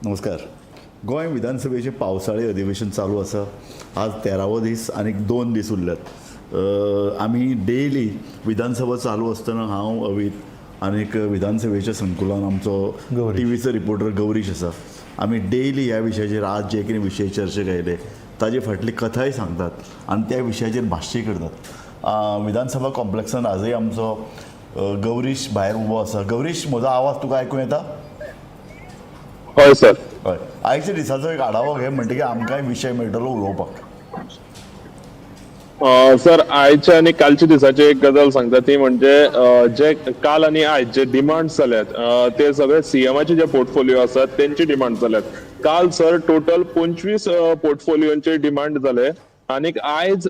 नमस्कार. गोंय विधानसभेचें पावसाळी अधिवेशन चालू आसा. आज 13वो दीस आनी 2 दीस उरल्यात. आमी डेली विधानसभा चालू आसतना हांव, अवीत आनीक विधानसभेच्या संकुलान आमचो गौरीश. टीव्हीचो रिपोर्टर गौरीश आसा. आमी डेली ह्या विशयाचेर, आज जे कितें विशय चर्चेक आयले ताजे फाटली कथाय सांगतात आनी त्या विशयाचेर भाश्य करतात. विधानसभा कॉम्प्लेक्सान आजय आमचो गौरीश भायर उबो आसा. गौरीश, म्हजो आवाज तुका आयकूंक येता? हय सर. हय, आयच्या दिसाचो एक आढावो घे, म्हणटकीर आमकांय विशय मेळटलो उलोवपाक. सर, आयच्या आनी कालच्या दिसाची एक गजाल सांगता, ती म्हणजे जे काल आनी आयज जे डिमांड जाल्यात, ते सगळे सीएमाचे जे पोर्टफोलिओ आसात तेंचे डिमांड जाल्यात. काल सर टोटल 25 पोर्टफोलिओंचे डिमांड जाले आनीक आयज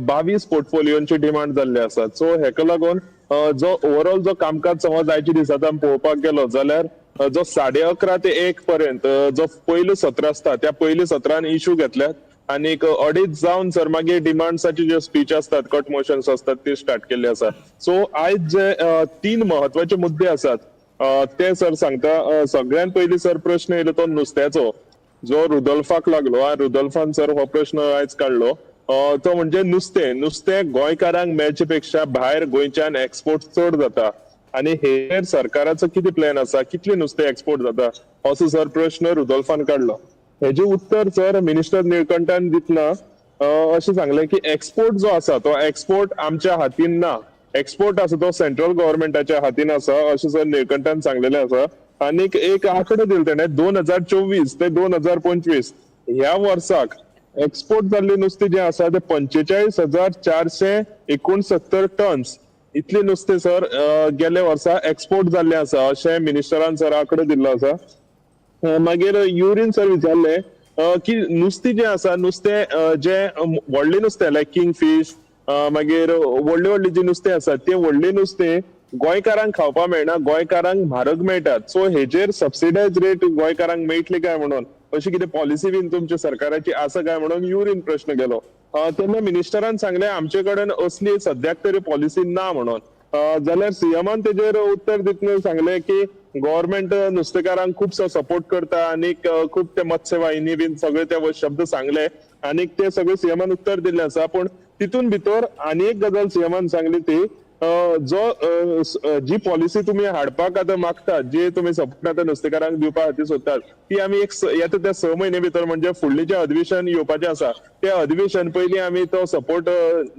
22 पोर्टफोलिओंचे डिमांड जाल्ले आसात. सो हेका लागून जो ओवरऑल जो कामकाज समज आयच्या दिसांत आमी पळोवपाक गेलो जाल्यार जो 11:30 ते 1 पर्यंत जो पयलो सत्र आसता, त्या पयल्या सत्रान इशू घेतल्यात आनीक 2:30 जावन सर मागीर डिमांड्साची ज्यो स्पीच आसतात, कट मोशन्स आसतात, ती स्टार्ट केल्ली आसा. सो आयज जे तीन महत्वाचे मुद्दे आसात, ते सर सांगता. सगळ्यात पयलीं सर प्रश्न येयलो तो नुस्त्याचो, जो रुदोल्फाक लागलो आनी रुदोल्फान सर हो प्रश्न आयज काडलो. तो म्हणजे नुस्तें नुस्तें गोंयकारांक मेळचे पेक्षा भायर गोंयच्यान एक्सपोर्ट चड जाता आनी हेर सरकाराचो कितें प्लॅन आसा, कितलें नुस्तें एक्सपोर्ट जाता, असो सर प्रश्न रुदोल्फान काडलो. हेजें उत्तर सर मिनिस्टर निळकंठान दितना अशें सांगलें की एक्सपोर्ट जो आसा तो एक्सपोर्ट आमच्या हातीन ना, एक्सपोर्ट आसा तो सेंट्रल गव्हर्मेंटाच्या हातीन आसा, अशें सर निळकंठान सांगलेलें आसा. आनीक एक आंकडो दिलो तेणे, 2024 ते 2025 ह्या वर्साक एक्सपोर्ट जाल्ली नुस्तें जें आसा ते 45,469 टन्स इतली नुस्तें सर गेल्या वर्सा एक्सपोर्ट जाल्लें आसा, अशें मिनिस्टरान सर आंकडो दिल्लो आसा. मागीर युरीन सर विचारले की नुस्तें जें आसा, नुस्तें जें व्हडलें नुस्तें, लायक किंग फीश, मागीर व्हडली व्हडली जी नुस्तें आसा, तें व्हडलें नुस्तें गोंयकारांक खावपाक मेळना, गोंयकारांक म्हारग मेळटात. सो हेजेर सबसिडायज रेट गोंयकारांक मेळटली काय म्हणून, अशी कितें पॉलिसी बीन तुमच्या सरकाराची आसा काय म्हणून युरीन प्रश्न केलो. तेन्ना मिनिस्टरान सांगलें, आमचे कडेन असली सद्याक तरी पॉलिसी ना म्हणून. जाल्यार सीएमान तेजेर उत्तर दितना सांगलें की गव्हर्मेंट नुस्तेकारांक खूबसो सपोर्ट करता आनीक खूब ते मत्स्यवाहिनी बीन सगळे ते शब्द सांगले आनीक ते सगळे सीएमान उत्तर दिल्लें आसा. पूण तितून भितर आनी एक गजाल सीएमान सांगली, ती जो जी पॉलिसी तुमी हाडपाक आतां मागतात, जी तुमी सपोर्ट आतां नुस्तेकारांक दिवपा खातीर सोदतात, ती आमी एक येता त्या 6 म्हयने भितर, म्हणजे फुडलें जें अधिवेशन येवपाचें आसा ते अधिवेशन पयलीं आमी तो सपोर्ट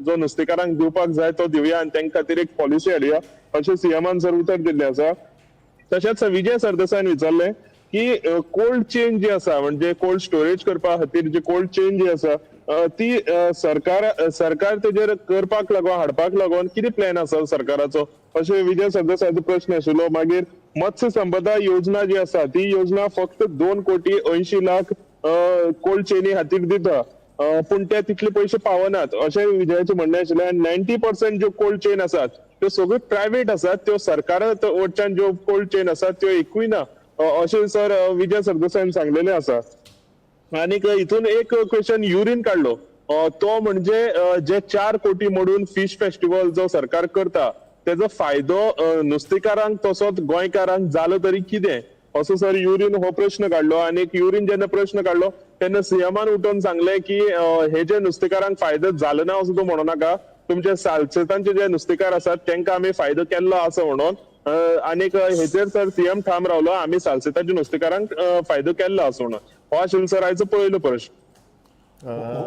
जो नुस्तेकारांक दिवपाक जाय तो दिवया आनी तेंका खातीर एक पॉलिसी हाडया, अशें सीएमान सर उतर दिल्लें आसा. तशेंच विजय सरदेसायान विचारलें की कोल्ड चेन जी आसा, म्हणजे कोल्ड स्टोरेज करपा खातीर जी कोल्ड चेन जी आसा, ती सरकार सरकार तेजेर करपाक लागून, हाडपाक लागून कितें प्लॅन आसा सरकाराचो, अशें विजय सरदेसायाचो प्रश्न आशिल्लो. मागीर मत्स्य संपदा योजना जी आसा, ती योजना फक्त 2 कोटी 80 लाख कोल्ड चेनी खातीर दिता, पूण ते तितले पयशे पावनात, अशें विजयाचें म्हणणें आशिल्लें. आनी 90% ज्यो कोल्ड चेन आसात त्यो सगळ्यो प्रायव्हेट आसात, त्यो सरकारा वटच्यान ज्यो कोल्ड चेन आसात त्यो एकूय ना, अशें सर विजय सरदेसायान सांगलेलें आसा. आनीक हितून एक क्वेश्चन युरीन काडलो, तो म्हणजे जे 4 कोटी मोडून फिश फेस्टिवल जो सरकार करता तेजो फायदो नुस्तेकारांक तसोच गोंयकारांक जालो तरी कितें, असो सर युरीन हो प्रश्न काडलो. आनीक युरीन जेन्ना प्रश्न काडलो तेन्ना सीएमान उठोवन सांगलें की हे जे नुस्तेकारांक फायदो जालो ना असो तूं म्हणू नाका, तुमचे सालसेतांचे जे नुस्तेकार आसात तेंका आमी फायदो केल्लो आसा म्हणून. आनीक हेचेर सर सीएम ठाम रावलो, आमी सालसेताच्या नुस्तेकारांक फायदो केल्लो आसा म्हणून. हो आशिल्लो सर आयचो पयलो प्रश्न.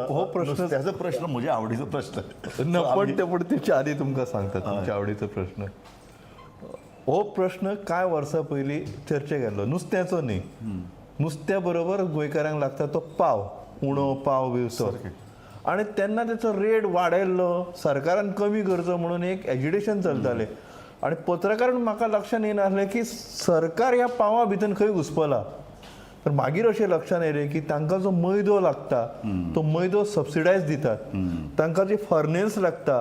हो प्रश्न नुस्त्याचो प्रश्न म्हज्या आवडीचो प्रश्न. ना, पण ते पण तेच्या आदी तुमकां सांगता, तुमच्या आवडीचो प्रश्न. हो प्रश्न कांय वर्सां पयलीं चर्चेक आयलो, नुस्त्याचो न्ही. नुस्त्या बरोबर गोंयकारांक लागता तो पाव, उणो पाव बी तो. आनी तेन्ना तेचो रेट वाडयल्लो, सरकारान कमी करचो म्हणून एक एजिटेशन चलतालें. आनी पत्रकार म्हाका लक्षांत येनासलें की सरकार ह्या पावा भितर खंय घुसपला. तर मागीर अशें लक्षांत येयलें की तांकां जो मैदो लागता तो मैदो सबसिडायज दितात, तांकां जी फर्नेस लागता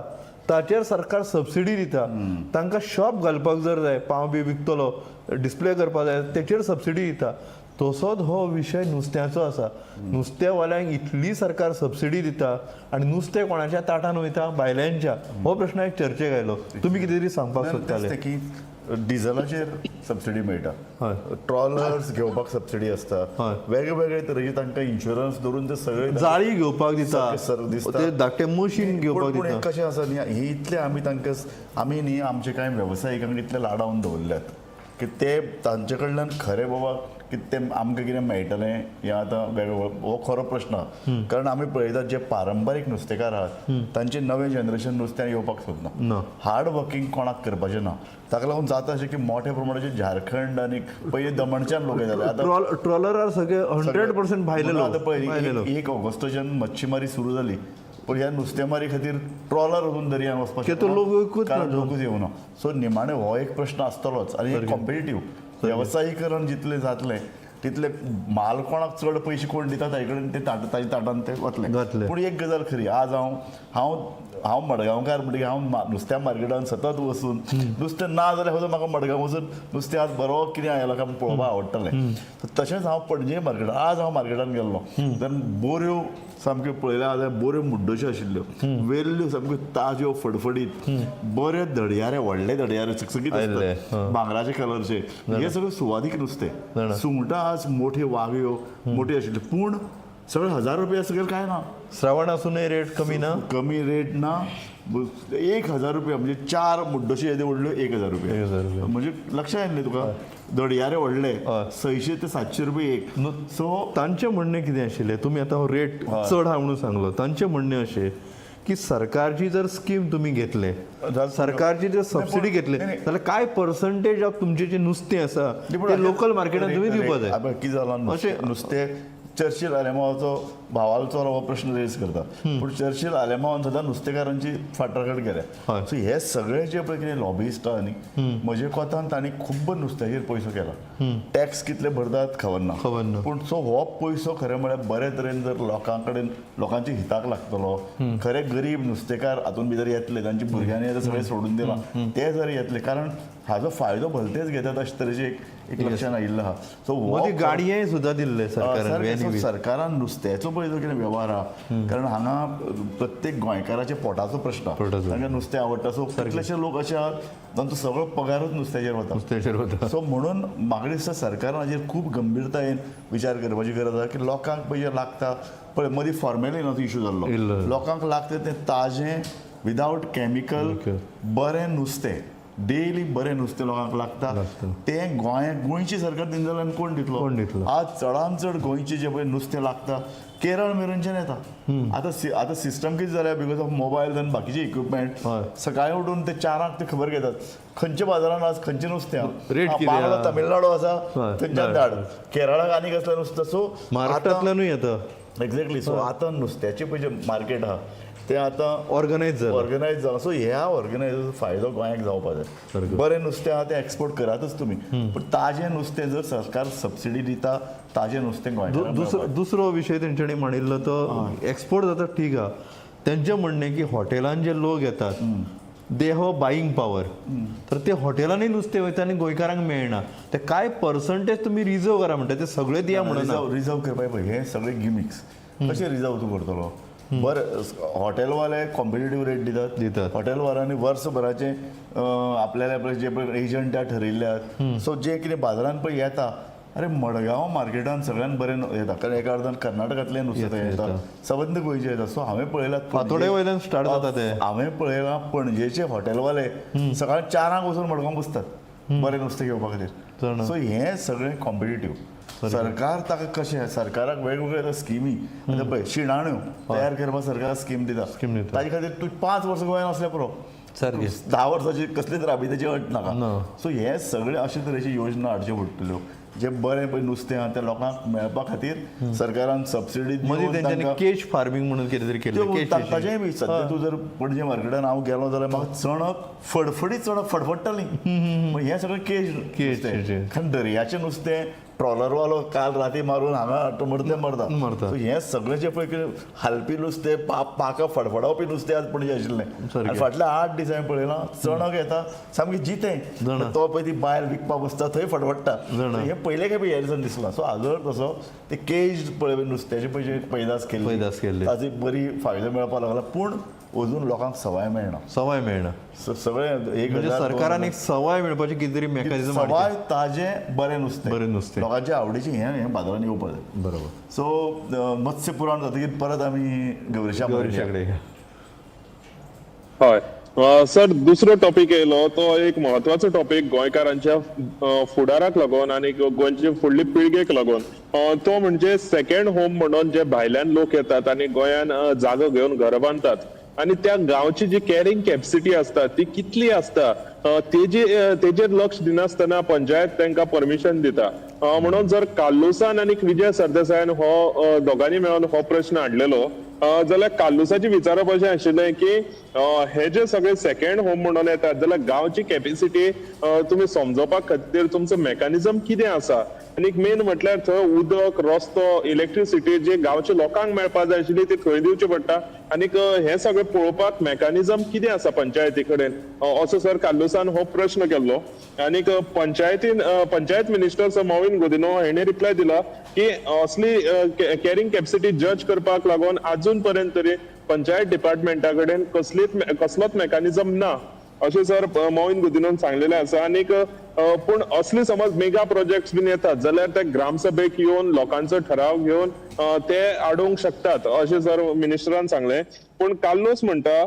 ताचेर सरकार सबसिडी दिता, तांकां शॉप घालपाक जर जाय, पाव बी विकतलो, डिस्प्ले करपाक जाय, तेचेर सबसिडी दिता. तसोच हो विशय नुस्त्याचो आसा. नुस्तेवाल्यांक इतली सरकार सबसिडी दिता आनी नुस्तें कोणाच्या ताटान वयता, बायल्यांच्या. हो प्रश्न एक चर्चेक आयलो. तुमी कितें तरी सांगपाक सोदताले. तेच ते की डिझलाचेर सबसिडी मेळटा, ट्रॉलर्स घेवपाक सबसिडी आसता, वेगळे तरेचे तांकां इन्शुरन्स धरून ते सगळे जाळी घेवपाक दिता, सर दिसता. ते धाकटे मशीन घेवपाक पूण दिता. एक कशें आसा न्ही, ही इतले आमी तांकां, आमी न्ही आमचे कांय वेवसायिकांक इतले लाडावन दवरल्यात की ते तांचे कडल्यान खरें बाबा की ते आमकां कितें मेळटलें हें आतां वेगळो हो खरो प्रश्न आहा. कारण आमी पळयतात जे पारंपारीक नुस्तेकार आहात तांचे नवें जनरेशन नुस्त्यान येवपाक सोदना, ना. हार्ड वर्किंग कोणाक करपाचें ना. ताका लागून जाता अशें की मोठ्या प्रमाणाचेर झारखंड आनी पयलीं दमणच्यान लोक येताले, आतां ट्रॉलरार सगळे 100% भायले म्हणून लोक, आतां पळय भायले लोक. 1 ऑगस्टाच्यान मच्छीमारी सुरू जाली, पूण ह्या नुस्तेमारी खातीर ट्रॉलर अजून दर्यान वचपाक की तो शकना. लोक एकूच कारण ना. लोकूच येवना. सो निमाणें हो एक प्रश्न आसतलोच आनी एक कॉम्पिटिटीव वेवसायीकरण जितलें जातलें तितले माल कोणाक चड पयशे कोण दिता ताजे कडेन ते ताजे ताटान ते वतले. वतले. पूण एक गजाल खरी, आज हांव हांव हांव मडगांवकार म्हणटकीर हांव नुस्त्या मार्केटान सतत वचून नुस्तें ना जाल्यार सुद्दां म्हाका मडगांव वचून नुस्तें आज बरो कितें आयलां काय पळोवपाक आवडटलें. तशेंच हांव पणजे मार्केटान, आज हांव मार्केटान गेल्लो तेन्ना बोऱ्यो सामक्यो पळयल्या जाल्यार बोऱ्यो मुड्डश्यो आशिल्ल्यो, वेल्ल्यो सामक्यो ताज्यो फडफडीत, बरे धडयारे, व्हडले धडयारे चकचकीत आयिल्ले, आसतात, भांगराचे कलरचे, हे सगळें सुवादीक नुस्तें. सुंगटां आज मोठे वागयो मोठी आशिल्ली, पूण सगळे 1000 रुपया सगळें काय ना. श्रावण आसूनय रेट कमी ना, कमी रेट ना. 1000 रुपया म्हणजे 4 मुड्डशी येदे व्हडल्यो 1000 रुपया, 1000 रुपया. म्हणजे लक्षात येयलें तुका, धडयारे व्हडले 600 ते 700 रुपये एक. सो तांचें म्हणणें कितें आशिल्लें, तुमी आतां हो रेट चड आहा म्हणून सांगलो, तांचें म्हणणें अशें की सरकारची जर स्कीम तुमी घेतले, सरकारची जर सबसिडी घेतले जाल्यार काय पर्संटेज ऑफ तुमचें जें नुस्तें आसा तें लोकल मार्केटान तुमी दिवपा जाय. कितें जालां, नुस्तें चर्चिल आलेमावाचो भावाचो हो प्रश्न रेज करता, पूण चर्चिल आलेमावान सुद्दां नुस्तेकारांची फाटराकट केल्या. सो हे सगळे जे पळय कितें लॉबिस्ट आहा न्ही, म्हजे कोतान तांणी खूब्ब नुस्त्याचेर पयसो केला. टॅक्स कितले भरतात खबर ना, खबर ना. पूण सो हो पयसो खरें म्हळ्यार बरे तरेन जर लोकां कडेन, लोकांच्या हिताक लागतलो, खरे गरीब नुस्तेकार हातून भितर येतले, तांच्या भुरग्यांनी आतां सगळें सोडून दिलां ते जर येतले, कारण हाजो फायदो भलतेच घेतात अशे तरेचे एक लक्षात आयिल्लो आहा. सो मदीं गाडयेय सुद्दां दिल्ले सरकारान. सरकारान नुस्त्याचो पळय जो कितें व्यवहार आहा, कारण हांगा प्रत्येक गोंयकाराच्या पोटाचो प्रश्न, तांकां नुस्तें आवडटा. सो कितलेशे लोक अशे आहात तांचो सगळो पगारूच नुस्त्याचेर वता, नुस्त्याचेर वता. सो म्हणून म्हाका दिसता सरकारान हाजेर खूब गंभीरतायेन विचार करपाची गरज आहा की लोकांक पळय लागता, पळय मदीं फॉर्मेलिनाचो इशू जाल्लो, लोकांक लागता तें ताजें विदावट केमिकल बरें नुस्तें, डेली बरें नुस्तें लोकांक लागता, तें गोंयची सरकार दिना जाल्यार कोण दितलो? कोण दितलो? आज चडान चड गोंयचें जें पळय नुस्तें लागता केरळ मेरेनच्यान येता. आतां आतां सिस्टम कितें जाल्या, because of mobile आनी बाकीचे इक्विपमेंट, सकाळीं उठून ते 4 ते खबर घेतात खंयच्या बाजारान आज खंयचें नुस्तें रेट कितें, बांगडो तमिळनाडू आसा थंयच्यान धाड, केरळाक आनी कसलें नुस्तें. सो महाराष्ट्रांतल्यानूय येता. एक्झॅक्टली. सो आतां नुस्त्याचें पळय जें मार्केट आहा तें आतां ऑर्गनायज जालां, ऑर्गनायज जालां. सो ह्या ऑर्गनायजाचो फायदो गोंयाक जावपा जाय. बरें नुस्तें आहा तें एक्सपोर्ट करातच तुमी, पूण ताजें नुस्तें जर सरकार सबसिडी दिता ताजें नुस्तें गोंयकारांक. दुसरो विशय तेंच्यांनी मांडिल्लो तो एक्सपोर्ट जाता ठीक आहा, तेंचें म्हणणें की हॉटेलान जे लोक येतात they have buying power, तर ते हॉटेलांनी नुस्तें वयता आनी गोंयकारांक मेळना, ते काय पर्संटेज तुमी रिजर्व करा म्हणटा, ते सगळे दिया म्हणून रिजर्व करपाक पळय, हे सगळे गिमिक्स कशें रिजर्व तूं करतलो? बरें, हॉटेलवाले कॉम्पिटेटीव रेट दितात, दितात. हॉटेलवाल्यांनी वर्सभराचे आपल्याला जे पळय एजंट ठरयल्ले आहात, सो जे कितें बाजारान पळय येता, अरे मडगांव मार्केटान सगळ्यान बरें येता, कारण एका अर्दान कर्नाटकांतलें नुस्तें येता, सबंद गोंयचें येता. सो हांवें पळयलां फातोडे वयल्यान स्टार्ट जाता ते. हांवें पळयलां पणजेचे हॉटेलवाले सकाळी 4 वचून मडगांव बसतात बरें नुस्तें घेवपा खातीर. सो हें सगळें कॉम्पिटेटीव सरकार ताका कशें, सरकाराक वेगवेगळे स्किमी, आतां पळय शिणाण्यो तयार करपाक सरकार स्कीम दिता, ताजे खातीर तूं 5 वर्सां गोंयांत आसल्यार पुरो, 10 वर्साची कसलीच राबित्याची अट नाका. सो हे सगळे अशे तरेची योजना हाडच्यो पडटल्यो, जे बरें पळय नुस्तें आहा तें लोकांक मेळपा खातीर सरकारान सबसिडी मदीं तेंच्यांनी केज फार्मींग म्हणून कितें तरी केलें, ताचेंय बी सद्या तूं जर पणजे मार्केटान हांव गेलो जाल्यार म्हाका चणक फडफडीत चणक फडफडटाली, हें सगळें केज केज, कारण दर्याचें नुस्तें ट्रॉलरवालो काल राती मारून हांगा मरते मरता. मरता. So हें सगळें जें पळय कितें हालपी नुस्तें, पाकां फडफडावपी नुस्तें आज पणजे आशिल्लें. सारकें. आनी फाटल्या 8 दीस हांवें पळयलां, चणक येता सामकें जितें, जाणा. तो पळय ती बायल विकपाक बसता थंय फडफडटा. जाणा. हें पयले खेपे ह्या दिसान दिसलां. सो आजर तसो ते केज पळय नुस्त्याचे पळय पैदास केल्ली, पैदास केल्ली. ताची बरी फायदो मेळपाक लागला, पूण अजून लोकांक सवाय मेळना. सवाय मेळना. सगळें एक म्हणजे हजार, दोन सरकारान हजार. एक सवाय मेळपाची कितें तरी मेकॅनिझम. सवाय ताजें बरें नुस्तें, बरें नुस्तें. लोकांच्या आवडीचें हें हें बाजारान येवपाक जाय. सो मत्स्य पुराण जातकीर परत आमी गौरीशा. गौरीशा कडेन. हय सर, दुसरो टॉपीक येयलो तो एक म्हत्वाचो टॉपीक गोंयकारांच्या फुडाराक लागून आनी गोंयचे फुडले पिळगेक लागून. तो म्हणजे सेकंड होम म्हणून जे भायल्यान लोक येतात आनी गोंयान जागो घेवन घर बांदतात आनी त्या गांवची जी कॅरिंग कॅपसिटी आसता ती कितली आसता, तेजी तेजेर लक्ष दिनासतना पंचायत तांकां परमिशन दिता. म्हणून जर कार्लुसान आनी विजय सरदेसायान हो दोगांनी मेळून हो प्रश्न हाडलेलो जाल्यार कार्लुसाचें विचारप अशें आशिल्लें की हे जे सगळे सेकंड होम म्हणून येतात जाल्यार गांवची कॅपेसिटी तुमी समजोवपा खातीर तुमचो मेकॅनिझम कितें आसा, आनी मेन म्हटल्यार थंय उदक, रस्तो, इलेक्ट्रिसिटी जे गांवच्या लोकांक मेळपा जाय आशिल्ली ती थंय दिवची पडटा, आनीक हें सगळें पळोवपाक मेकॅनिझम कितें आसा पंचायती कडेन, असो सर कार्लुसान हो प्रश्न केल्लो. आनीक पंचायतीन panchayat minister sir Mauvin Godinho हेणे रिप्लाय दिला की असली कॅरिंग कॅपसिटी जज करपाक लागून अजून पर्यंत तरी पंचायत डिपार्टमेंटा कडेन कसलोच मेकॅनिझम ना अशें सर मॉविन गुदिन्होन सांगलेलें आसा. आनीक पूण असली समज मेगा प्रोजेक्ट्स बीन येतात जाल्यार ते ग्रामसभेक येवन लोकांचो ठराव घेवन ते आडोवंक शकतात अशें सर मिनिस्टरान सांगलें. पूण कार्लोस म्हणटा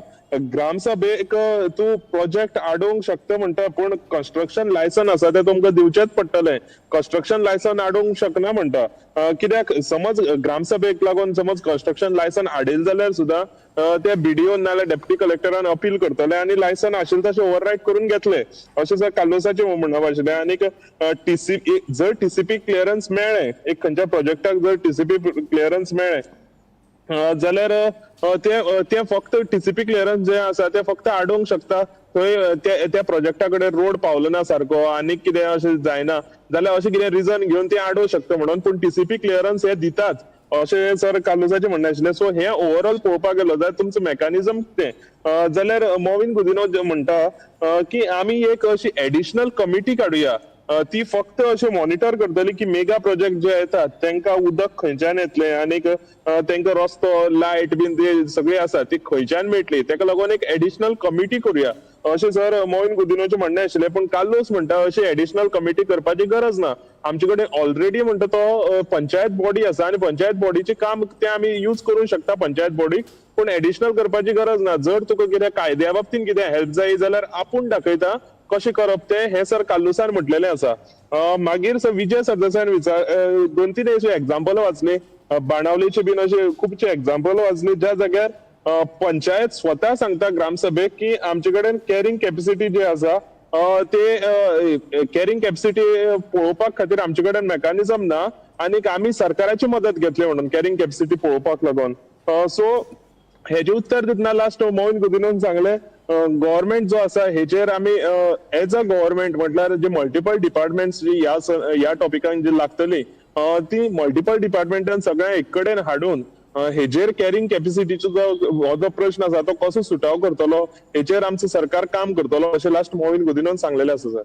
ग्रामसभेक तूं प्रोजेक्ट आडोवंक शकता म्हणटा, पूण कन्स्ट्रक्शन लायसन आसा तें तुमकां दिवचेंच पडटलें. कन्स्ट्रक्शन लायसन आडोवंक शकना म्हणटा. कित्याक समज ग्रामसभेक लागून समज कन्स्ट्रक्शन लायसन आडयलें जाल्यार सुद्दां ते बीडीओ नाल्यार डेप्युटी कलेक्टरान अपील करतले आनी लायसन आशिल्लें तशें ओवररायड करून घेतले अशें सर कार्लोसाचें म्हणप आशिल्लें. आनीक टीसीपी जर टीसीपी क्लियरन्स मेळ्ळें एक खंयच्या प्रोजेक्टाक जर टीसीपी क्लियरन्स मेळ्ळें जाल्यार ते फक्त टीसीपी क्लियरन्स जे आसा ते फक्त आडोवंक शकता. थंय त्या प्रोजेक्टा कडेन रोड पावलो ना सारको आनीक कितें अशें जायना जाल्यार अशें कितें रिजन घेवन ते आडोवंक शकता म्हणून, पूण टीसीपी क्लियरन्स हे दितात अशें सर कार्लुसाचें म्हणणें आशिल्लें. सो हें ओवरऑल पळोवपाक गेलो जाल्यार तुमचो मेकॅनिझम कितें, जाल्यार मॉविन गुदिन्हो म्हणटा की आमी एक अशी एडिशनल कमिटी काडुया, ती फक्त अशें मॉनिटर करतली की मेगा प्रोजेक्ट जे येतात तांकां उदक खंयच्यान येतलें आनीक तांकां रस्तो, लायट बीन ते सगळी आसा ती खंयच्यान मेळटली, ताका लागून एक एडिशनल कमिटी करुया अशें सर मॉविन गुदिन्होचें म्हणणें आशिल्लें. पूण कार्लोस म्हणटा अशी एडिशनल कमिटी करपाची गरज ना, आमचे कडेन ऑलरेडी म्हणटा तो पंचायत बॉडी आसा आनी पंचायत बॉडीचें काम तें आमी यूज करूंक शकता पंचायत बॉडीक, पूण एडिशनल करपाची गरज ना. जर तुका कितें कायद्या बाबतीन कितें हेल्प जाय जाल्यार आपूण दाखयता कशें करप तें, हें सर कार्लुसान म्हटलेलें आसा. मागीर सर विजय सरदेसायान विचार 2-3 अशी एग्जाम्पल वाचली, बाणावलीचे बीन अशे खुबशे एग्जाम्पल वाचली ज्या जाग्यार पंचायत स्वता सांगता ग्रामसभेक की आमचे कडेन कॅरिंग कॅपॅसिटी जी आसा ते कॅरिंग कॅपॅसिटी पळोवपाक खातीर आमचे कडेन मेकॅनिझम ना आनीक आमी सरकाराची मदत घेतली म्हणून कॅरिंग कॅपॅसिटी पळोवपाक लागून. सो हेजें उत्तर दितना लास्ट मॉविन गुदिन्होन सांगलें गव्हर्मेंट जो आसा हेचेर आमी एज अ गव्हर्मेंट म्हटल्यार जे मल्टिपल डिपार्टमेंट्स जी ह्या टॉपिकान जी लागतली ती मल्टिपल डिपार्टमेंटान सगळ्या एक कडेन हाडून हेजेर कॅरिंग कॅपॅसिटीचो जो हो जो प्रश्न आसा तो कसो सुटाव करतलो हेचेर आमचें सरकार काम करतलो अशें लास्ट मॉविन गुदिन्होन सांगलेलें आसा सर.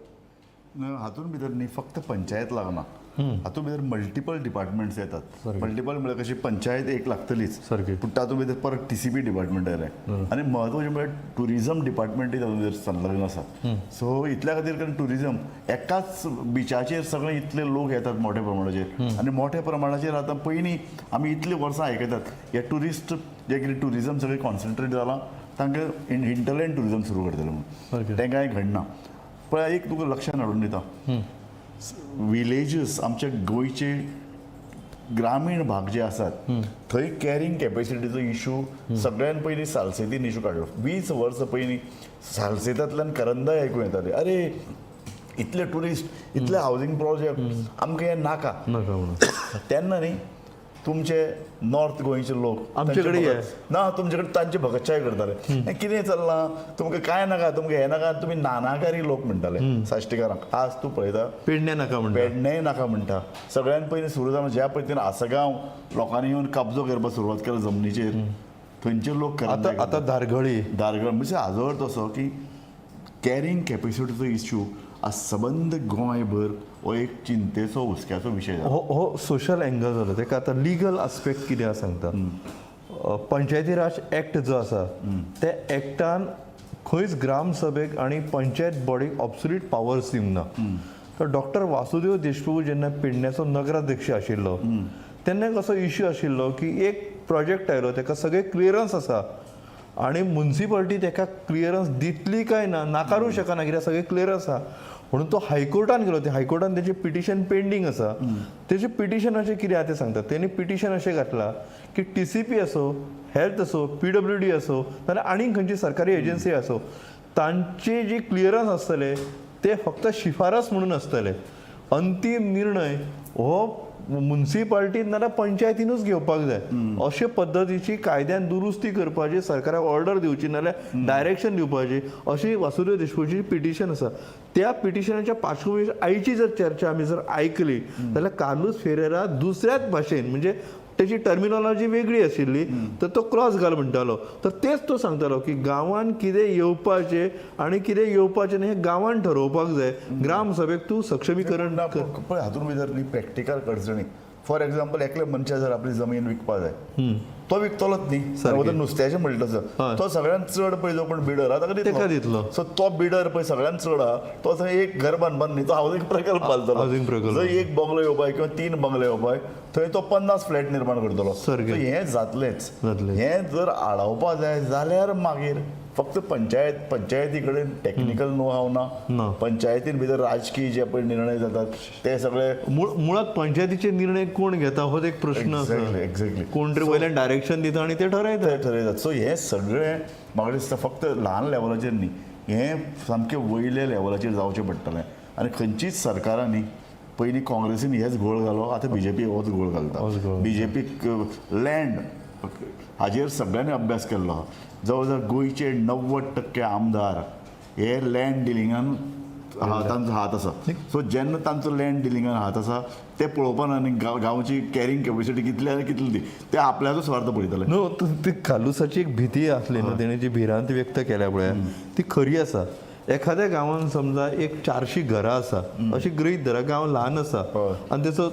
हातून भितर न्ही फक्त पंचायत लागना, हातूंत भितर मल्टिपल डिपार्टमेंट्स येतात. मल्टिपल म्हळ्यार कशी पंचायत एक लागतलीच, पूण तातूंत भितर परत टीसीपी डिपार्टमेंट आयलें आनी म्हत्वाचें म्हळ्यार टुरिजम डिपार्टमेंटूय तातूंत भितर संलग्न आसा. सो इतल्या खातीर, कारण टुरिजम एकाच बिचाचेर सगळे इतले लोक येतात मोठ्या प्रमाणाचेर आनी मोठ्या प्रमाणाचेर आतां पयलीं आमी इतलीं वर्सां आयकतात हे टुरिस्ट जे कितें टुरिजम सगळें कॉन्सन्ट्रेट जालां तांकां हिंटरलँड टुरिजम सुरू करतले म्हणून तें कांय घडना. पळय एक तुका लक्षांत हाडून दिता, विलेजीस आमच्या गोंयचे ग्रामीण भाग जे आसात थंय कॅरिंग कॅपॅसिटीचो इशू सगळ्यान पयलीं सालसेतीन इशू काडलो. 20 वर्सां पयलीं सालसेतांतल्यान करंदाय आयकूं येताले, अरे इतले टुरिस्ट, इतले हावजींग प्रोजेक्ट आमकां हें नाका. नाका म्हणून. तेन्ना न्ही तुमचे नॉर्थ गोंयचे लोक आमचे कडेन तांचे ना, तुमचे कडेन तांचे भगतशाय करताले. हें कितें चल्लां, तुमकां कांय नाका, तुमकां हें नाका, तुमी नानाकारी लोक म्हणटाले साश्टीकारांक. आज तूं पळयता पेडण्या नाका म्हणटा, पेडणेय नाका म्हणटा. सगळ्यान पयलीं सुरू जावन ज्या पद्दतीन आसगांव लोकांनी येवन कब्जो करपाक सुरवात केला जमनीचेर, थंयचे लोक आतां आतां धारगळी धारगळ म्हणजे हाजो अर्थ असो की कॅरिंग कॅपेसिटीचो इश्यू आज सबंद गोंयभर हो एक चिंतेचो हुस्क्याचो विशय जाला. हो हो सोशल एंगल जालो. ताका आतां लिगल आस्पेक्ट कितें आसा सांगता. पंचायती राज एक्ट जो आसा त्या एक्टान खंयच ग्रामसभेक आनी पंचायत बॉडीक ऑब्सोल्यूट पावर्स दिवंक ना. तर डॉक्टर वासुदेव देशप्रभू जेन्ना पेडण्याचो नगराध्यक्ष आशिल्लो तेन्ना एक असो इश्यू आशिल्लो की एक प्रोजेक्ट आयलो, ताका सगळें क्लियरन्स आसा आनी मुन्सिपालिटी ताका क्लियरन्स दितली काय ना, नाकारूंक शकना कित्याक सगळें क्लियर आसा. म्हणून तो हायकोर्टान गेलो. ते हायकोर्टान तेजें पिटिशन पेंडींग आसा. तेजें पिटिशन अशें कितें आहा तें सांगता. तेणी पिटिशन अशें घातलां की TCP आसो, हेल्थ आसो, PWD आसो, नाल्यार आनीक खंयची सरकारी एजन्सी आसो, तांचे जे क्लियरन्स आसतले ते फक्त शिफारस म्हणून आसतले. अंतीम निर्णय हो मुन्सिपाल्टीन नाल्यार पंचायतीनूच घेवपाक जाय. अशे पद्दतीची कायद्यान दुरुस्ती करपाची सरकाराक ऑर्डर दिवची नाल्यार डायरेक्शन दिवपाची अशी वासुदेव देशमुखची पिटिशन आसा. त्या पिटिशनाच्या पार्श्वभूमीर आयची जर चर्चा आमी जर आयकली जाल्यार कार्लूस फेरेरा दुसऱ्याच भाशेन, म्हणजे तेची टर्मिनॉलॉजी वेगळी आशिल्ली, तर तो क्रॉस घाल म्हणटालो. तर तेच तो सांगतालो की गांवान कितें येवपाचें आनी कितें येवपाचें न्ही हें गांवान ठरोवपाक जाय. ग्रामसभेक तूं सक्षमीकरण ना, कर. पळय हातूंत भितर न्ही प्रॅक्टिकल अडचणी. फॉर एग्जाम्पल एकल्या मनशा जर आपली जमीन विकपा जाय, तो विकतलोच न्ही. सारकें. नुस्त्याचें म्हणटा तसो तो सगळ्यांत चड पळय जो कोण बिडर आहा तेका दितलो. सो तो बिडर पळय सगळ्यांत चड आहा, तो थंय एक घर बांदपाक न्ही, तो हावजींग प्रकल्प बांदतलो. हावजींग प्रकल्प. जंय एक बंगलो येवपाय किंवा 3 बंगले येवपाय, थंय तो 50 फ्लॅट निर्माण करतलो. सारकें. So हें जातलेंच. जातलें. हें जर आडावपा जाय जाल्यार मागीर फक्त पंचायती कडेन टॅक्निकल नो हाव ना, ना. पंचायतीन भितर राजकीय जे पळय निर्णय जातात ते सगळे मुळात पंचायतीचे निर्णय कोण घेता हो एक प्रश्न आसा. एक्झॅक्टली. कोण तरी वयल्यान डायरेक्शन दिता आनी ते ठरयता. ते ठरयतात. सो हें सगळें म्हाका दिसता फक्त ल्हान लेवलाचेर न्ही, हें सामकें वयल्या लेवलाचेर जावचें पडटलें. आनी खंयचीच सरकारांनी पयलीं काँग्रेसीन हेच घोळ घालो, आतां बीजेपी होच घोळ घालता. होच घोळ. बीजेपीक लँड हाजेर सगळ्यांनी अभ्यास केल्लो आहा. जवळ जवळ गोंयचे 90% आमदार हे लँड डिलिंगान तांचो हात आसा. सो जेन्ना तांचो लँड डिलिंगान हात आसा ते पळोवपाना आनी गांवची कॅरिंग कॅपेसिटी कितली आनी कितली ती, ते आपल्याचो स्वार्थ पळयतले. न्हू, ती कालुसाची एक भीती आसली न्हू, तेणी जी भिरांत व्यक्त केल्या पळय ती खरी आसा. एखाद्या गांवान समजा एक 400 घरां आसा अशी गृहीत धरा, गांव ल्हान आसा आनी तेचो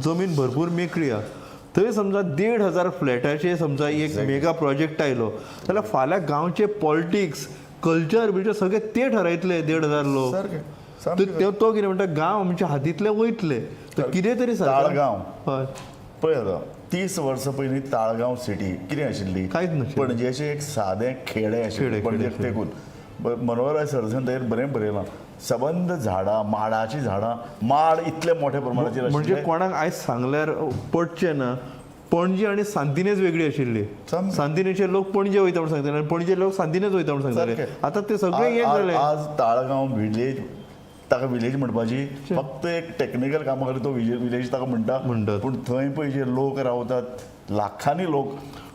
जमीन भरपूर मेकळी आसा, थंय समजा 1500 फ्लॅटाचे समजा एक मेगा प्रोजेक्ट आयलो जाल्यार फाल्यां गांवचे पॉलिटिक्स कल्चर बिल्चर सगळे ते ठरयतले 1500 लोक. सारकें, तर सामकें. तो कितें म्हणटा, गांव आमच्या हातींतले वयतले. तर कितें तरी सरकार ताळगांव. हय. पळय आतां 30 वर्सां पयलीं ताळगांव सिटी कितें आशिल्ली? कांयच नाशिल्लें. पणजेचें एक सादें खेडें आशिल्लें, खेडें, पणजेक तेकून. मनोहरराय सरदेसायान ताचेर बरें बरयलां, सबंद झाडां, माडाचीं झाडां, माड इतले मोठ्या प्रमाणाचेर म्हणजे आशिल्ले. कोणाक आयज सांगल्यार पटचें ना, पणजी आनी सांतिनेज वेगळी आशिल्ली. सामकें. सांतिनेजचे लोक पणजे वयता म्हूण सांगताले आनी पणजे लोक सांतिनेज वयता म्हूण सांगताले. सारकें. आतां ते सगळे एक जाले. आज ताळगांव विलेज, ताका विलेज म्हणपाची फक्त एक टॅक्निकल कामा खातीर तो विलेज ताका म्हणटा, म्हणटात. पूण थंय पळय जे लोक रावतात लाखांनी लोक,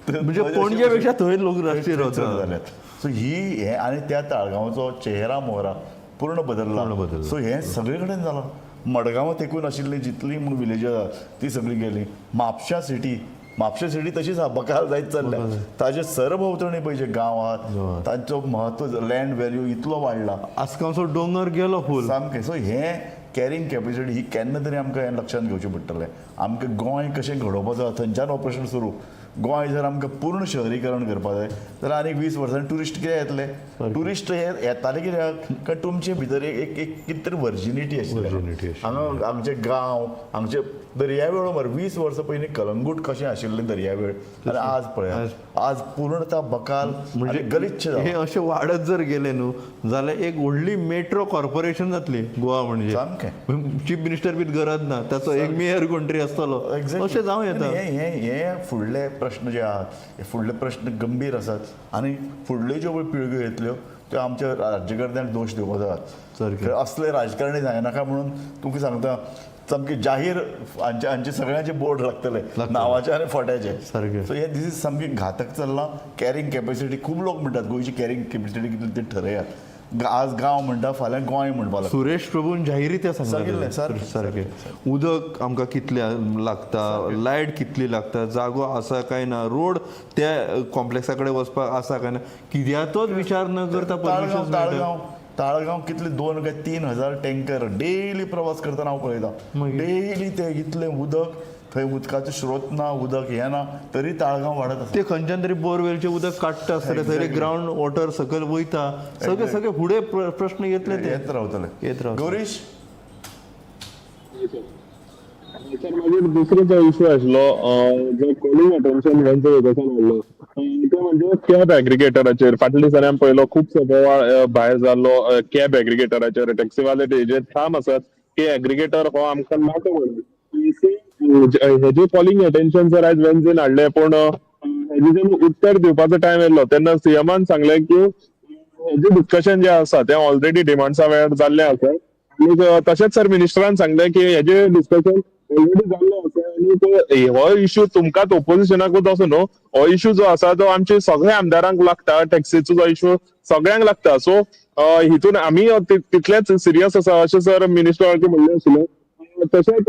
म्हणजे पणजे पेक्षा थंय लोक राष्ट्रीय थंय चड रावतात. जाल्यात. सो ही हे आनी त्या ताळगांवचो चेहरा मोहरा पूर्ण बदलला. पूर्ण बदलला. सो हें सगळे कडेन जालां. मडगांवां तेकून आशिल्ली जितली म्हूण विलेजां आसा ती सगळी गेली. म्हापशा सिटी, म्हापशा सिटी तशीच आसा, बकाल जायत चल्ल्या. ताजे सरभोंवतणी पळय जे गांव आहात तांचो म्हत्व, लँड व्हॅल्यू इतलो वाडला. आसगांवचो दोंगर गेलो फूल. सामकें. सो हें कॅरिंग कॅपेसिटी ही केन्ना तरी आमकां हें लक्षांत घेवचें पडटलें. आमकां गोंय कशें घडोवपाचो आसा थंयच्यान हो प्रश्न सुरू. गोंय जर आमकां पूर्ण शहरीकरण करपाक जाय जाल्यार आनीक 20 वर्सांनी ट्युरिस्ट कित्याक येतले? ट्युरिस्ट हे येताले कित्याक? कारण तुमचे भितर एक एक कितें तरी वर्जिनिटी आशिल्ली. Virginity आशिल्ली. हांगा आमचे गांव, आमचे दर्यावेळो मरे 20 वर्सां पयलीं कलंगूट कशें आशिल्लें दर्यावेळ आनी आज पळया, आज पूर्णता बकाल म्हणजे गलिच्छ हे जाला. अशें वाडत जर गेले न्हू जाल्यार एक व्हडली मेट्रो कॉर्पोरेशन जातली गोवा म्हणजे. सामकें. चीफ मिनिस्टर बी गरज ना, ताचो एक मेयर कोण तरी आसतलो. Exactly. अशें जावं येता. हे हे हे फुडले प्रश्न जे आहात हे फुडले प्रश्न गंभीर आसात आनी फुडल्यो ज्यो पळय पिळग्यो येतल्यो त्यो आमच्या राज्यकर्त्यांक दोश दिवपाचो आहात. सारकें. असले राजकारणी जायनाका म्हणून तुमकां सांगता, सामकी जाहीर हांचे हांचे सगळ्यांचे बोर्ड लागतले नांवाचे आनी फोट्याचे. सारकें. सो हे दीस is सामकी घातक चल्लां. कॅरिंग कॅपेसिटी, खूब लोक म्हणटात गोंयची कॅरिंग कॅपेसिटी कितली ती ठरयात. आज गांव म्हणटा, फाल्यां गोंय म्हणपा लागता. सुरेश प्रभून जाहिरी ते सांगिल्लें, सांगलें. सारकें. सारकें. उदक आमकां कितलें लागता, लायट कितली लागता, जागो आसा काय ना, रोड त्या कॉम्प्लेक्सा कडेन वचपाक आसा काय ना, कित्याचोच विचार न करता ताळगांव परमिशन मेळटा. ताळगांव ताळगांव कितले 2 काय 3 हजार टँकर डेली प्रवास करतना हांव पळयता. डेली ते इतलें उदक थंय, उदकाचो स्रोत ना, उदक हें ना, तरी ताळगांव वाडत आसा. ते खंयच्यान तरी बोरवेलचें उदक काडटा आसतलें, थंय ग्रावंड वॉटर सकयल वयता, सगळे सगळे फुडें प्रश्न येतले ते. येत रावतले. येत रावतले. गौरीश. सर, मागीर दुसरो जो इशू आशिल्लो, जो कॉलिंग अटेन्शन गोंयच्या विकासान हाडलो, तो म्हणजे कॅब एग्रिगेटराचेर. फाटल्या दिसांनी आमी पळयलो, खूबसो बोवाळ भायर जाल्लो कॅब एग्रिगेटराचेर. टॅक्सीवाले तेजेर ठाम आसात की एग्रिगेटर हो आमकां नाका म्हणून. हेजे कॉलिंग अटेन्शन सर आयज वेन्झीन हाडलें, पूण हेजे जेन्ना उत्तर दिवपाचो टायम येयलो तेन्ना सीएमान सांगलें की हेजें डिस्कशन जें आसा तें ऑलरेडी डिमांड्सा वेळार जाल्लें आसा. आनी तशेंच सर मिनिस्टरान सांगलें की हेजें डिस्कशन ऑलरेडी जाल्लें आसा आनी हो इशू तुमकांच ओपोजिशनाकूच असो न्हू, हो इशू जो आसा तो आमचे सगळ्या आमदारांक लागता. टॅक्सीचो जो इशू सगळ्यांक लागता, सो हितून आमी तितलेच सिरियस आसा अशें सर मिनिस्टराक म्हणलें आशिल्लें. तशेंच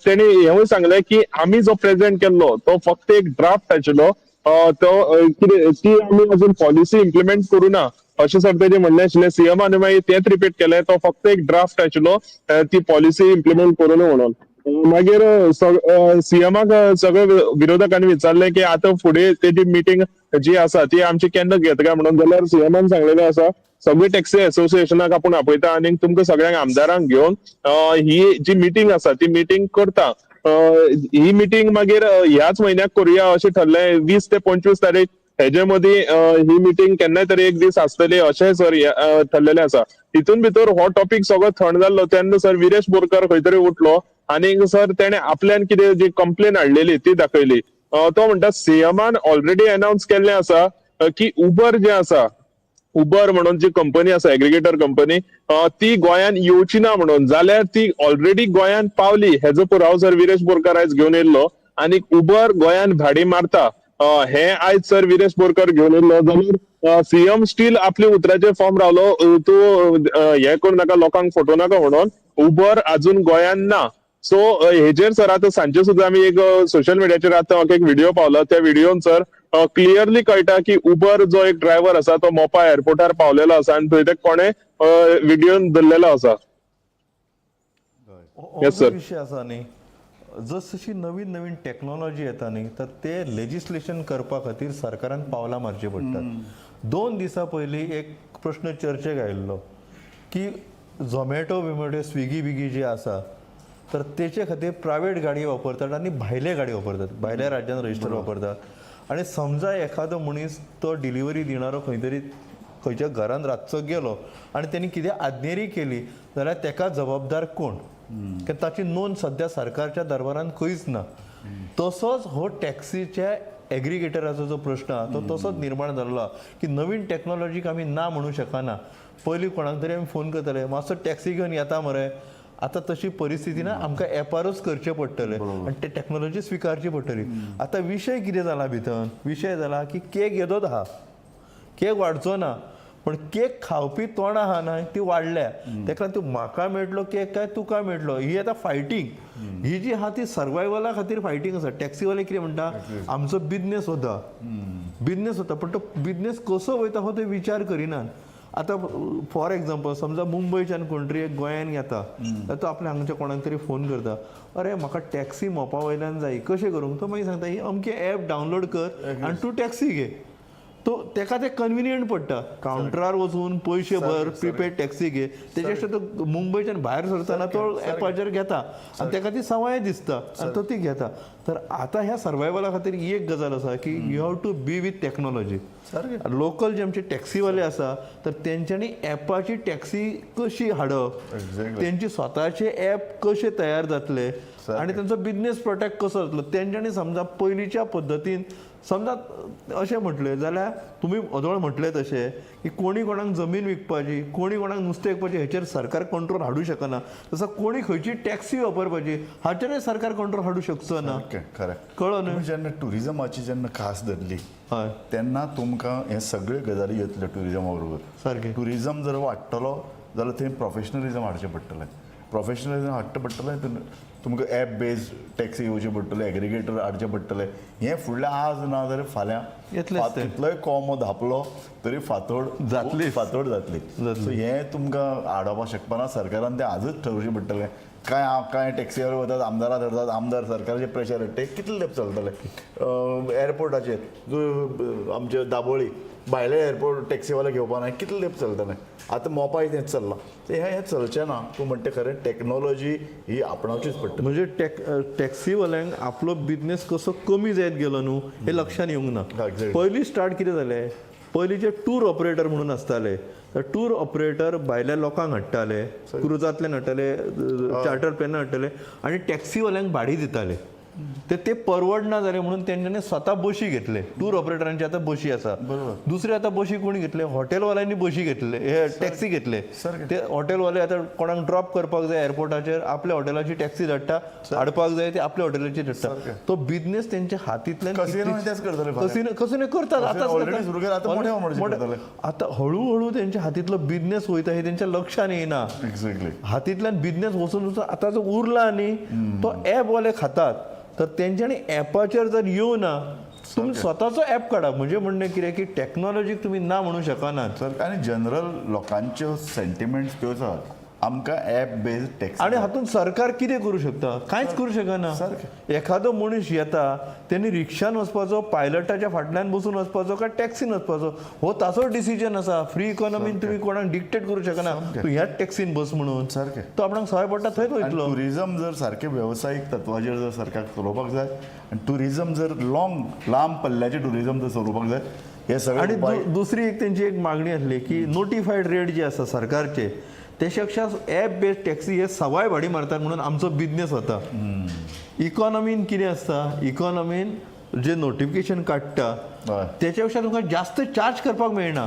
तेणी हेंवूय सांगलें की आमी जो प्रेझेंट केल्लो तो फक्त एक ड्राफ्ट आशिल्लो, तो कितें ती आमी अजून पॉलिसी इम्प्लिमेंट करूं ना अशें सर तेजें म्हणणें आशिल्लें. सीएमान मागीर तेंच रिपीट केलें, तो फक्त एक ड्राफ्ट आशिल्लो, ती पॉलिसी इम्प्लिमेंट करूं ना म्हणून. मागीर सीएमाक सगळे विरोधकांनी विचारलें की आतां फुडें तेजी मिटींग जी आसा ती आमची केन्ना घेता काय म्हणून, जाल्यार सीएमान सांगलेलें आसा, सगळे टॅक्सी असोसिएशनाक आपूण आपयता आनी तुमकां सगळ्यांक आमदारांक घेवन ही जी मिटींग आसा ती मिटींग करता. ही मिटींग मागीर ह्याच म्हयन्याक करुया अशें ठरलें. 20 ते 25 तारीख हेजे मदीं ही मिटींग केन्नाय तरी एक दीस आसतली अशें सर ठरलेलें आसा. हितून भितर हो टॉपीक सगळो थंड जाल्लो तेन्ना सर विरेश बोरकर खंय तरी उठलो आनी सर तेणे आपल्यान कितें जी कंप्लेन हाडलेली ती दाखयली. तो म्हणटा, सीएमान ऑलरेडी अनाउन्स केल्लें आसा की उबर जें आसा, उबर म्हणून जी कंपनी आसा, एग्रिगेटर कंपनी, ती गोंयान येवची ना म्हणून, जाल्यार ती ऑलरेडी गोंयान पावली हेजो पुरावो सर विरेश बोरकर आयज घेवन येयल्लो. आनी उबर गोंयान भाडी मारता हें आयज सर विरेश बोरकर घेवन येयल्लो. जाल्यार सीएम स्टील आपल्या उतराचेर फर्म रावलो, तूं हें करूं नाका, लोकांक फटोवं नाका म्हणून, उबर अजून गोंयान ना. सो हेजेर सर आतां सांजे सुद्दां आमी एक सोशल मिडियाचेर आतां म्हाका एक व्हिडिओ पावलो. त्या व्हिडिओन सर क्लियरली कळटा की उबर जो एक ड्रायव्हर आसा तो मोपा एअरपोर्टार पावलेलो आसा आनी थंय ते कोणे व्हिडिओन धरलेलो आसा. हो Yes, जो sir. विशय आसा न्ही, जशी नवीन नवीन टॅक्नॉलॉजी येता न्ही, तर ते लेजिस्लेशन करपा खातीर सरकारान पावलां मारचीं पडटात. 2 दिसां पयलीं एक प्रश्न चर्चेक आयिल्लो की झोमॅटो बिमॅटो, स्विगी बिगी जी आसा, तर तेचे खातीर प्रायवेट गाडी वापरतात आनी भायले गाडी वापरतात, भायल्या राज्यान रजिस्टर वापरतात. आनी समजा एखादो मनीस तो डिलिव्हरी दिणारो खंय तरी खंयच्या घरान रातचो गेलो आनी तेणी कितें आज्ञेरी केली जाल्यार तेका जबाबदार कोण? कारण ताची नोंद सद्या सरकारच्या दरबारान खंयच ना. तसोच हो टॅक्सीच्या एग्रिगेटराचो जो प्रश्न आहा तो तसोच निर्माण जाल्लो आहा की नवीन टॅक्नॉलॉजीक आमी ना म्हणू शकना. पयलीं कोणाक तरी आमी फोन करताले, मातसो टॅक्सी घेवन येता मरे. आतां तशी परिस्थिती ना, आमकां एपारूच करचें पडटलें आनी ते टॅक्नॉलॉजी स्विकारची पडटली. आतां विशय कितें जाला भितर, विशय जाला की केक येदोच आहा, केक वाडचो ना, पण केक खावपी तोंडां आहा न्हय ती वाडल्या. तेका लागून तूं म्हाका मेळटलो केक काय तुका मेळटलो ही आतां फायटींग ही जी आहा ती सर्वायवला खातीर फायटींग आसा. टॅक्सीवाले कितें म्हणटा, आमचो बिजनेस वता, बिजनेस वता, पण तो बिजनेस कसो वयता हो ते विचार करिनात. आतां फॉर एग्जाम्पल, समजा मुंबयच्यान कोण तरी एक गोंयान येता जाल्यार तो आपल्या हांगच्या कोणाक तरी फोन करता, अरे म्हाका टॅक्सी मोपा वयल्यान जाय, कशें करूंक? तो मागीर सांगता, ही अमकें एप डावनलोड कर आनी तूं टॅक्सी घे. तो तेका तें कन्विनियंट पडटा. कावंटरार वचून पयशे भर, प्रिपेड टॅक्सी घे, तेच्या पेक्षा तो मुंबयच्यान भायर सरतना तो एपाचेर घेता आनी तेका ती संवय दिसता आनी तो ती घेता. तर आतां ह्या सर्वायवला खातीर एक गजाल आसा की you have to be with technology. Local जे आमचे टॅक्सीवाले आसा तर तेंच्यांनी एपाची टॅक्सी कशी हाडप, तेंची स्वताचे एप कशे तयार जातले आनी तेंचो बिजनेस प्रोटेक्ट कसो जातलो, तेंच्यांनी समजा पयलींच्या पद्दतीन समजा अशें म्हटलें जाल्यार तुमी ओदोळ म्हटलें तशें की कोणी कोणाक जमीन विकपाची, कोणी कोणाक नुस्तें विकपाचें हेचेर सरकार कंट्रोल हाडूं शकना. तसो कोणी खंयची टॅक्सी वापरपाची हाचेरय सरकार कंट्रोल हाडूं शकचो ना. ओके, खरें. कळ्ळो न्हय? तुमी जेन्ना टुरिजमाची जेन्ना खास धरली तेन्ना तुमकां हे सगळे गजाली येतल्यो टुरिजमा बरोबर. सारकें. टुरिजम जर वाडटलो जाल्यार थंय प्रोफेशनलिजम हाडचें पडटलें. प्रोफेशनलिजम हाडचें पडटलें, तुमकां एप बेज्ड टॅक्सी येवचे पडटले, एग्रिगेटर हाडचे पडटले. हें फुडलें आज ना जाल्यार फाल्यां येतलेंच तें. कितलोय कोमो धापलो तरी फांतोड जातलीच. फांतोड जातली. जातली. सो हें तुमकां आडावपाक शकपाना. सरकारान तें आजच ठरोवचें पडटलें. कांय कांय टॅक्सीवर वतात, आमदारां धरतात, आमदार सरकाराचें प्रेशर हाडटा, कितले तेंप चलतले? एअरपोर्टाचेर जो आमचे दाबोळी भायले एअरपोर्ट टॅक्सीवाले घेवपा ना, कितले तेंप चलतले? आतां मोपाय तेंच चल्लां. तें हें चलचें ना. तूं म्हणटा खरें, टॅक्नोलॉजी ही आपणावचीच पडटली. म्हणजे टॅक्सीवाल्यांक आपलो बिजनेस कसो कमी जायत गेलो न्हू हें लक्षान येवंक ना. पयलीं स्टार्ट कितें जालें, पयलीं जे टूर ऑपरेटर म्हणून आसताले, तर टूर ऑपरेटर भायल्या लोकांक हाडटाले, क्रुजांतल्यान हाडटाले, चार्टर प्लेनान हाडटाले आनी टॅक्सीवाल्यांक भाडी दिताले. तर ते परवडना जाले म्हणून तेंच्यांनी स्वता बशी घेतले. टूर ऑपरेटरांची आतां बशी आसा. दुसरे आतां बशी कोणी घेतले, हॉटेलवाल्यांनी बशी घेतले, हे टॅक्सी घेतले. ते हॉटेलवाले आतां कोणाक ड्रॉप करपाक जाय एअरपोर्टाचेर आपल्या हॉटेलाची टॅक्सी धाडटा, हाडपाक जाय ते आपल्या हॉटेलाची धाडटा. तो बिझनेस तेंच्या हातींतल्यान कसिनो तेच करतले फाल्यां. कसिनो करतात आतांच already करतात. सुरू केलं, आतां मोठ्या प्रमाणाचेर करतले. आतां हळूहळू तेंच्या हातींतलो बिझनेस वयता हें तेंच्या लक्षान येना. हातींतल्यान बिझनेस वचून वचून आतां जो उरला न्ही तो एपवाले खातात. तर तेंच्यांनी एपाचेर जर येवना, तुमी स्वताचो एप काडा. म्हणजे म्हणणें कितें की टॅक्नोलॉजीक तुमी ना म्हणूं शकनात. सर, आनी जनरल लोकांच्यो सेंटिमेंट्स त्योच आहात, आमकां एप बेज्ड टॅक्सी. आनी हातूंत सरकार कितें करूं शकता? कांयच करूं शकना. एखादो मनीस येता, तेणी रिक्षान वचपाचो, पायलटाच्या फाटल्यान बसून वचपाचो काय टॅक्सीन वचपाचो, हो ताचो डिसिजन आसा. फ्री इकॉनॉमीन तुमी कोणाक डिक्टेट करूं शकना तूं ह्याच टॅक्सीन बस म्हणून. तो आपणाक सवाय पडटा थंयच वयतलो. टुरिजम जर सारकें वेवसायीक तत्वाचेर जर सरकार चलोवपाक जाय आनी टुरिजम जर लाँग लांब पल्ल्याचें टुरिजम जर चलोवपाक जाय, हे सगळे आणि उपाय दुसरी एक तेंची एक मागणी आसली की नोटिफायड रेट जे आसा सरकारचे तेच्या पेक्षा एप बेस्ड टॅक्सी हे सवाय भाडी मारतात म्हणून आमचो बिजनेस वता. इकॉनॉमीन कितें आसता, इकॉनॉमीन जे नोटिफिकेशन काडटा तेच्या पेक्षा तुमकां जास्त चार्ज करपाक मेळना.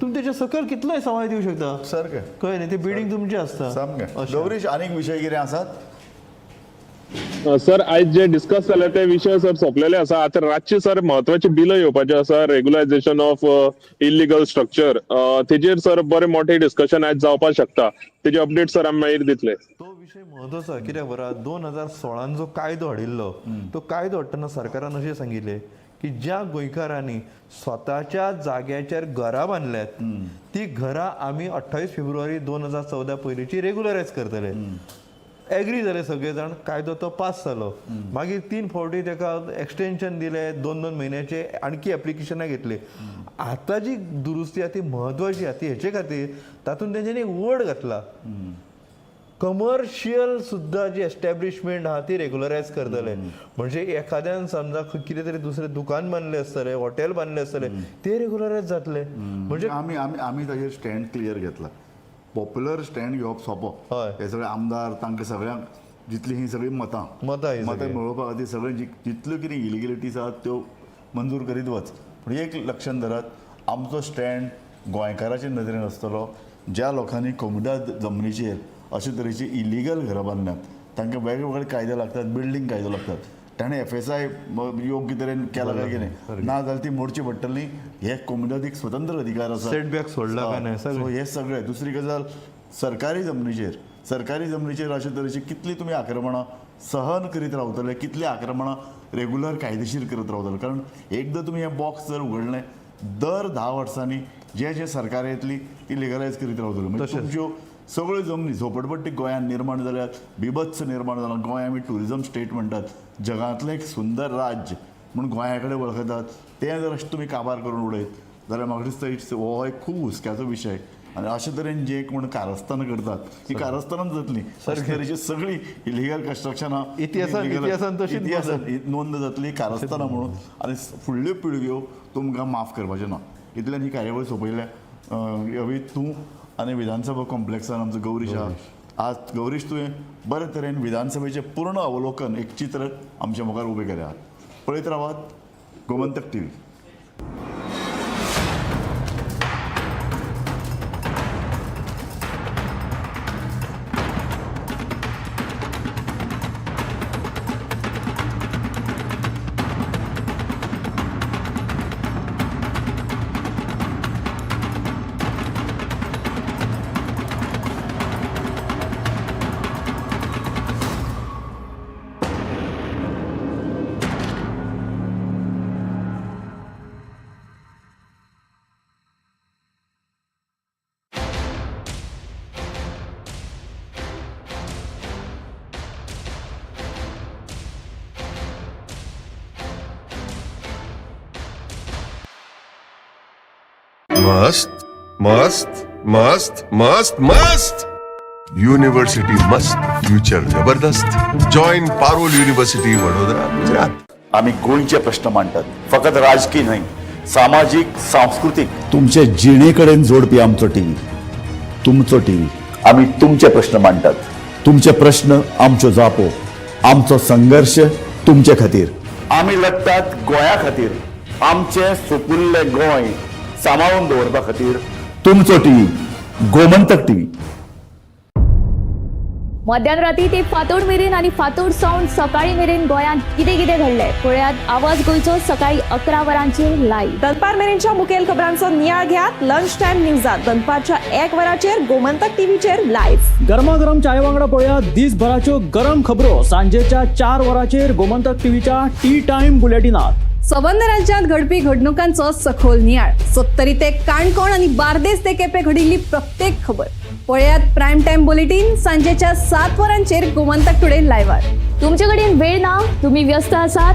तुमी तेच्या सकयल कितलोय सवाय दिवं शकता. कळ्ळें न्ही? ते बिडींग तुमचें आसता. सामकें. अशें. गौरीश, आनीक विशय कितें आसात? सर, आयज जे डिस्कस जाले ते विशय सर सोंपलेले आसा. आतां रातचे सर म्हत्वाचे बिल येवपाचे आसा, रेगुलायझेशन ऑफ इलिगल स्ट्रक्चर, तेजेर सर बरे मोठे डिस्कशन आयज जावपाक शकता. तेजे अपडेट सर आमी मागीर दितले. तो विशय म्हत्वाचो कित्याक बरा, 2016 जो कायदो हाडिल्लो तो कायदो हाडटना सरकारान अशें सांगिल्लें की ज्या गोंयकारांनी स्वताच्या जाग्याचेर घरां बांदल्यात ती घरां आमी 28 फेब्रुवारी 2014 पयलींची रेगुलरायज करतले. एग्री जाले सगळे जाण, कायदो तो पास जालो. मागीर 3 फावटी ताका एक्सटेन्शन दिले, 2-2 म्हयन्याचे आणखी एप्लिकेशनां घेतली. आतां जी दुरुस्ती आहा ती म्हत्वाची आहा, ती हेचे खातीर तातूंत तेंच्यांनी एक वर्ड घातला, कमर्शियल सुद्दां जी एस्टॅब्लिशमेंट आहा ती रेगुलरायज करतले. म्हणजे एखाद्यान समजा कितें तरी दुसरें दुकान बांदलें आसतलें, हॉटेल बांदलें आसतलें, ते रेगुलरायज जातले. म्हणजे आमी आमी आमी ताजेर स्टँड क्लियर घेतला. पॉप्युलर स्टँड घेवप सोंपो. हे सगळे आमदार तांकां सगळ्यांक जितली ही सगळीं मतां मतां ही मतां सगळीं. मेळोवपा खातीर सगळें जितल्यो कितें इलिगलिटीज आहात त्यो मंजूर करीत वच. पूण एक लक्षांत धरात, आमचो स्टँड गोंयकाराचे नदरेन आसतलो. ज्या लोकांनी कोमुनिदाद जमनीचेर अशे तरेची इलिगल घरां बांदल्यात तांकां वेगवेगळे कायदे लागतात, बिल्डींग कायदो लागतात. ताणें एफएसआय योग्य तरेन केला काय कितें ना जाल्यार ती मोडची पडटली. हे कोमुनिदादीक स्वतंत्र अधिकार आसा. सेटबॅक सोडला काय नाही सगळें. सो हे सगळें. दुसरी गजाल, सरकारी जमनीचेर अशे तरेची कितली तुमी आक्रमणां सहन करीत रावतले, कितली आक्रमणां रेगुलर कायदेशीर करत रावतले? कारण एकदां तुमी हें बॉक्स जर उगडलें, दर 10 वर्सांनी जे जे सरकार येतली ती लिगलायज करीत रावतली. म्हणजे तुमच्यो सगळ्यो जमनी, झोपडपट्टी गोंयांत निर्माण जाल्यात, बिभत्स निर्माण जाला. गोंय आमी ट्युरिजम स्टेट म्हणटात, जगांतलें एक सुंदर राज्य म्हूण गोंया कडेन वळखतात, तें जर अशें तुमी काबार करून उडयत जाल्यार म्हाका दिसता it's हो एक खूब हुस्क्याचो विशय. आनी अशे तरेन जे कोण कारस्थानां करतात ती कारस्थानांच जातली. अशे तरेची सगळीं इलिगल कन्स्ट्रक्शनां इतिहासान तशीच इतिहासान नोंद जातली कारस्थानां म्हणून, आनी फुडल्यो पिळग्यो तुमकां माफ करपाच्यो ना. इतल्यान ही कार्यावळ सोंपयल्या. अवी तूं आनी विधानसभा कॉम्प्लेक्सान आमचो गौरीश आहा. आज गौरीश, तुवें बरे तरेन विधानसभेचें पूर्ण अवलोकन, एक चित्र आमच्या मुखार उबें केलें आहा. पळयत रावात. गोमंतक टीव्ही. मस्त मस्त मस्त मस्त मस्त यूनिवर्सिटी मस्त, फ्युचर जबरदस्त. Join Parul university, Vadodara, Gujarat. आम्ही गोंयचे प्रश्न मांडतात, फकत राजकीय न्हय, सामाजीक, सांस्कृतीक, तुमचे जिणेकडेन जोडपी आमचो टीव्ही, तुमचो टीव्ही. आम्ही तुमचे प्रश्न मांडतात, तुमचे प्रश्न आमच्यो जापो, आमचो संघर्श तुमचे खातीर. आमी लडटात गोंया खातीर, आमचें सुपुल्लें गोंय सांबाळून दवरपा खातीर. तुमचो टीव्ही, गोमंतक टीव्ही. मध्यान राती ते फांतोड मेरेन आनी फांतोड सावन सकाळी मेरेन गोंयांत कितें कितें घडलें पळयात आवाज गोंयचो सकाळी 11 वरांचेर लायव्ह. दनपार मेरेनच्या मुखेल खबरांचो नियाळ घेयात लंच टायम न्यूजात दनपारच्या 1 वराचेर गोमंतक टीव्हीचेर लायव्ह. गरमागरम चाये वांगडा पळया दिसभराच्यो गरम खबरो सांजेच्या 4 वरांचेर गोमंतक टीव्हीच्या टी टायम बुलेटिनात. सबंद राज्यांत घडपी घडणुकांचो सखोल नियाळ, सत्तरी ते काणकोण आनी बार्देस ते केपें घडिल्ली प्रत्येक खबर पळयात प्रायम टायम बुलेटीन सांजेच्या 7 वरांचेर गोमंतक टुडे लायव्हार. तुमचे कडेन वेळ ना, तुमी व्यस्त आसात.